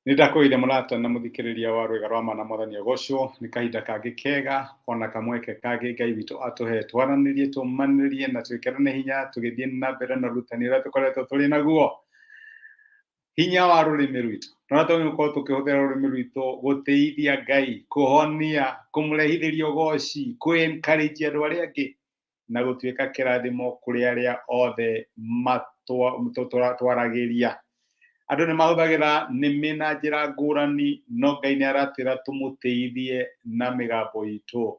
Nĩ ndakũire mũrata na mũthikĩrĩria wa rwĩga rwa mana mwathani agocwo nĩ kahinda kangĩ kega ona kamweke kangĩ Ngai witũ atũhe twaranĩrie tũmanĩrie na twĩkĩrane hinya tũgĩthiĩ na mbere na ũrutani ũrĩa tũkoretwo tũrĩ naguo. Hinya wa rũrĩmĩ rwitũ na ũrĩa twagĩrĩirwo gũkorwo tũkĩhũthĩra rũrĩmĩ rwitũ gũtĩithia Ngai, kũhonia, kũmũrehithĩria ũgoci, kũ encourage andũ arĩa angĩ na gũtuĩka kĩrathimo kũrĩ arĩa othe twaragĩria. Andũ nĩ mahũthagĩra nĩmĩ na njĩra ngũrani, no Ngai nĩ aratwĩra tũmũtĩithie na mĩgambo itũ.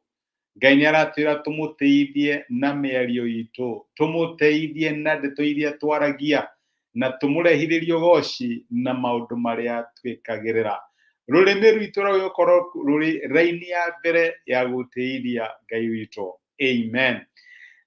Ngai nĩ aratwĩra tũmũtĩithie na mĩario itũ, tũmũteithie na ndeto iria twaragia, na tũmũrehithĩrie ũgoci na maũndũ marĩa twĩkagĩrĩra. Rũrĩmĩ rwitũ rũgĩkorwo rũrĩ raini ya mbere ya gũtĩithia Ngai witũ. Amen.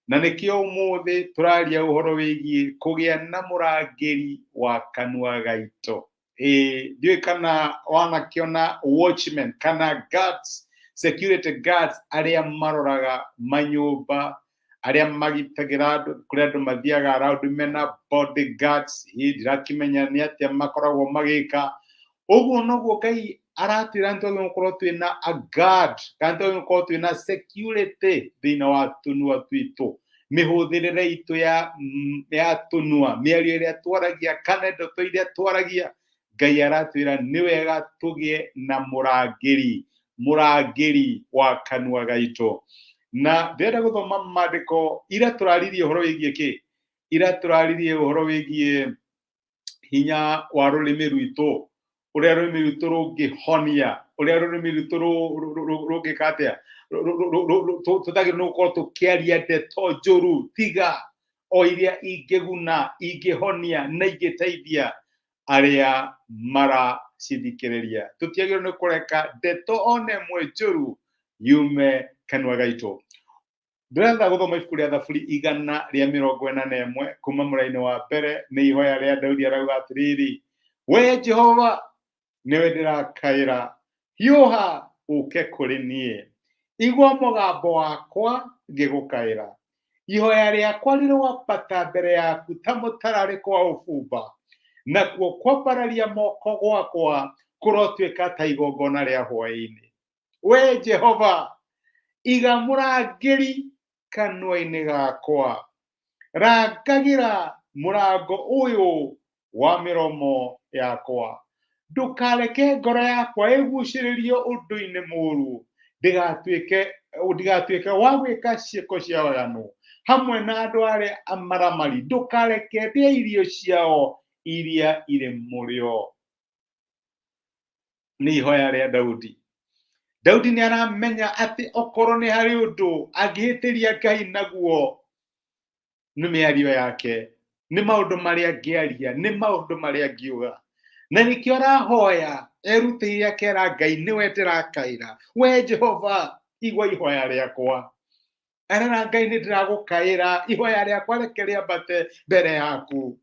Na nĩkĩo ũmũthĩ tũraria ũhoro wĩgiĩ kũgĩa na mũrangĩri wa kanua gaitũ. Ĩĩ, ndiũĩ kana wanakĩona watchmen kana guards, security guards arĩa maroraga manyũmba, arĩa magitagĩra andũ, kũrĩa andũ mathiaga around mena body guards, ĩĩ ndirakĩmenya nĩ atĩa makoragwo magĩka. Ũguo noguo Ngai aratwĩra nĩ twagĩrĩirwo gũkorwo twĩna a guard kana twagĩrĩirwo gũkorwo twĩna security thĩinĩ wa tũnua twitũ, mĩhũthĩrĩre itũ ya tũnua, mĩario ĩrĩa twaragia kana ndeto iria twaragia. Ngai aratwĩra nĩ wega tũgĩe na mũrangĩri, mũrangĩri wa kanua gaitũ. Na ndĩrenda gũthoma maandĩko, ira tũraririe ũhoro wĩgiĩ kĩ? Ira tũraririe ũhoro wĩgiĩ hinya wa rũrĩmĩ rwitũ, ũrĩa rũrĩmĩ rwitũ rũngĩhonia, ũrĩa rũrĩmĩ rwitũ rũngĩka atĩa, tũtagĩrĩirwo nĩ gũkorwo tũkĩaria ndeto njũru, tiga o iria ingĩguna, ingĩhonia na ingĩteithia arĩa maracithikĩrĩria. Tũtiagĩrĩirwo nĩ kũreka ndeto ona ĩmwe njũru yume kanua gaitũ. Ndĩrenda gũthoma ibuku rĩa Thaburi 141 kuma mũraini wa mbere. Nĩ ihoya rĩa Daudi, arauga atĩrĩrĩ, we Jehova nĩwe ndĩrakaĩra, hiũha ũke kũrĩ niĩ, igua mũgambo wakwa ngĩgũkaĩra. Ihoya rĩakwa rĩroambata mbere yaku ta mũtararĩko wa ũbumba, nakuo kwambararia moko gwakwa kũrotuĩka ta igongona rĩa hwaĩ-inĩ. We Jehova, iga mũrangĩri kanua-inĩ gakwa, rangagĩra mũrango ũyũ wa mĩromo yakwa. Ndũkareke ngoro yakwa ĩgucĩrĩrio ũndũ-inĩ mũũru, ndigatuĩke wa gwĩka ciĩko cia waganu hamwe na andũ arĩa amaramari. Ndũkareke ndĩe irio ciao iria irĩ mũrĩo. Nĩ ihoya rĩa Daudi. Daudi nĩ aramenya atĩ okorwo nĩ harĩ ũndũ angĩhĩtĩria Ngai naguo nĩ mĩario yake, nĩ maũndũ marĩa angĩaria, nĩ maũndũ marĩa angiuga. Na nĩkĩo arahoya erutĩire akera Ngai, nĩwe ndĩrakaĩra, we Jehova igua ihoya rĩakwa. Arera Ngai, nĩ ndĩragũkaĩra, ihoya rĩakwa reke rĩambate mbere yaku.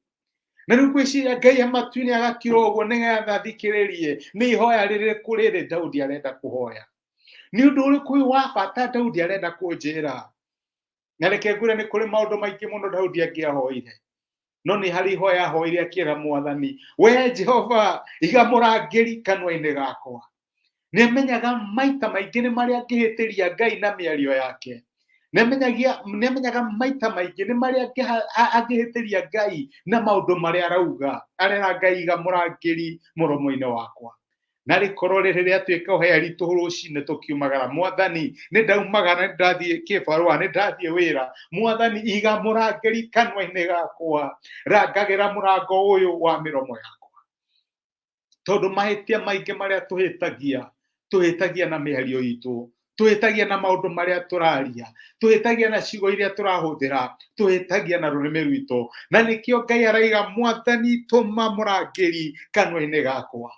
Na rĩu ngwĩciria Ngai amatu-inĩ agakira ũguo nĩgetha athikĩrĩrie nĩ ihoya rĩrĩkũ rĩrĩ Daudi arenda kũhoya. Nĩ ũndũ ũrĩkũ ũyũ wa bata Daudi arenda kũnjĩra? Na reke ngwĩre nĩ kũrĩ maũndũ maingĩ mũno Daudi angĩahoire, no nĩ harĩ ihoya ahoire akĩra Mwathani, we Jehova iga mũrangĩri kanua-inĩ gakwa. Nĩ amenyaga maita maingĩ nĩ marĩa angĩhĩtĩria Ngai na mĩario yake. Nĩ amenyaga maita maingĩ nĩ marĩa angĩhĩtĩria Ngai na maũndũ marĩa arauga. Arera Ngai iga mũrangĩri mũromo-inĩ wakwa. Na rĩkorwo rĩrĩ rĩatuĩka ihoya ritũ rũcinĩ tũkiumagara, Mwathani nĩ ndaumagara, nĩ ndathiĩ kĩbarũa, nĩ ndathiĩ wĩra, Mwathani iga mũrangĩri kanua-inĩ gakwa, rangagĩra mũrango ũyũ wa mĩromo yakwa. Tondũ mahĩtia maingĩ marĩa tũhĩtagia, tũhĩtagia na mĩario itũ, tũhĩtagia na maũndũ marĩa tũraria, tũhĩtagia na ciugo iria tũrahũthĩra, tũhĩtagia na rũrĩmĩ rwitũ. Na nĩkĩo Ngai araiga, Mwathani tũma mũrangĩri kanua-inĩ gakwa.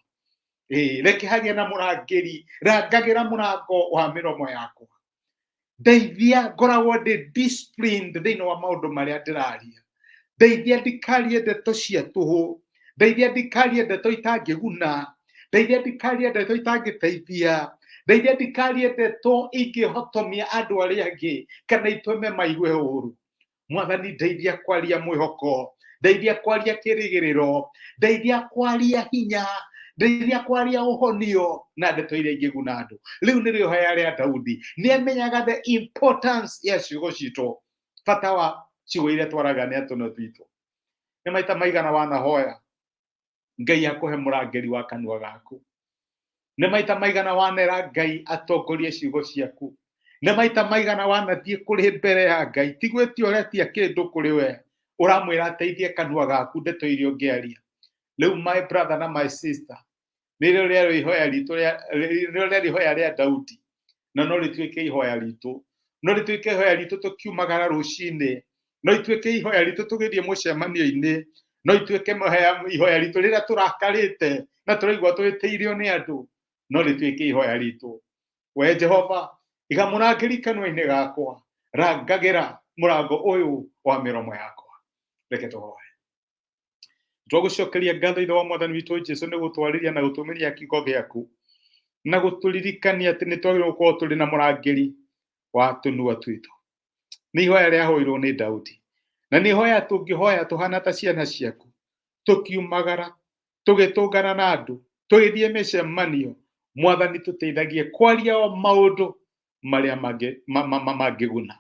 Ĩĩ, reke hagĩe na mũrangĩri, rangagĩra mũrango wa mĩromo yakwa. Ndeithia ngoragwo ndĩ disciplined thĩinĩ wa maũndũ marĩa ndĩraria. Ndeithia ndikarie ndeto cia tũhũ, ndeithia ndikarie ndeto itangĩguna, ndeithia ndikarie ndeto itangĩteithia, ndeithia ndikarie ndeto ingĩhotomia andũ arĩa angĩ kana itũme maigue ũru. Mwathani ndeithia kwaria mwĩhoko, ndeithia kwaria kĩrĩgĩrĩro, ndeithia kwaria hinya, Ndeithia kwaria ũhonio na ndeto iria ingĩguna andũ. Rĩu nĩrĩo ihoya rĩa Daudi. Nĩ amenyaga the importance ya ciugo citũ, bata wa ciugo iria twaraga nĩ tũnua twitũ. Nĩ maita maigana wanahoya Ngai akũhe mũrangĩri wa kanua gaku? Nĩ maita maigana wanera Ngai atongorie ciugo ciaku? Nĩ maita maigana wanathiĩ kũrĩ mbere ya Ngai, ti gwĩtia ũretia kĩndũ kũrĩ we, ũramwĩra ateithie kanua gaku ndeto iria ũngĩaria? Rĩu my brother na my sister, nĩrĩo rĩarĩ ihoya ritũ nĩrĩo rĩarĩ ihoya rĩa Daudi, na no rĩtuĩke ihoya ritũ, no rĩtuĩke ihoya ritũ tũkiumagara rũcinĩ, no ituĩke ihoya ritũ tũgĩthiĩ mũcemanio-inĩ, no ituĩke ihoya ritũ rĩrĩa tũrakarĩte na tũraigua tũhĩtĩirio nĩ andũ, no rĩtuĩke ihoya ritũ. We Jehova, iga mũrangĩri kanua-inĩ gakwa, rangagĩra mũrango ũyũ wa mĩromo yakwa. Reke tũhoe. Twagũcokeria ngatho, Ithe wa Mwathani witũ Jesu, nĩ gũtwarĩria na gũtũmĩria kiugo gĩaku na gũtũririkania atĩ nĩ twagĩrĩirwo gũkorwo tũrĩ na mũrangĩri wa tũnua twitũ. Nĩ ihoya rĩahoirwo nĩ Daudi, na nĩ ihoya tũngĩhoya tũhana ta ciana ciaku, tũkiumagara, tũgĩtũngana na andũ, tũgĩthiĩ mĩcemanio. Mwathani, tũteithagie kwaria o maũndũ marĩa mangĩguna,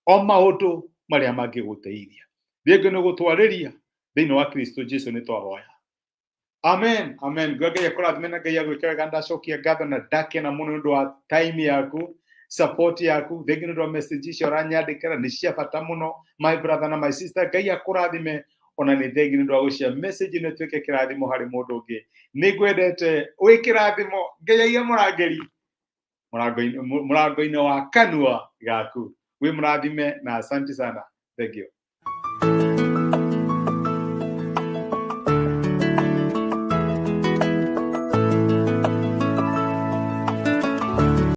o maũndũ marĩa mangĩgũteithia. Rĩngĩ nĩ gũtwarĩria thĩinĩ wa Kristo Jesu nĩ twahoya. Amen, amen. Ngai akũrathime na Ngai agwĩke wega. Ndacokia ngatho na ndakena mũno nĩ ũndũ wa time yaku, support yaku. Thengi nĩ ũndũ wa message icio ũranyandĩkĩra, nĩ cia bata mũno, my brother na my sister. Ngai akũrathime. Ona nĩ thengi nĩ ũndũ wa gũcia message ĩno ĩtuĩke kĩrathimo harĩ mũndũ ũngĩ. Nĩ ngwendete, wĩ kĩrathimo. Ngai aige mũrangĩri mũrango-inĩ wa kanua gaku. Wĩ mũrathime na asante sana. Thank you.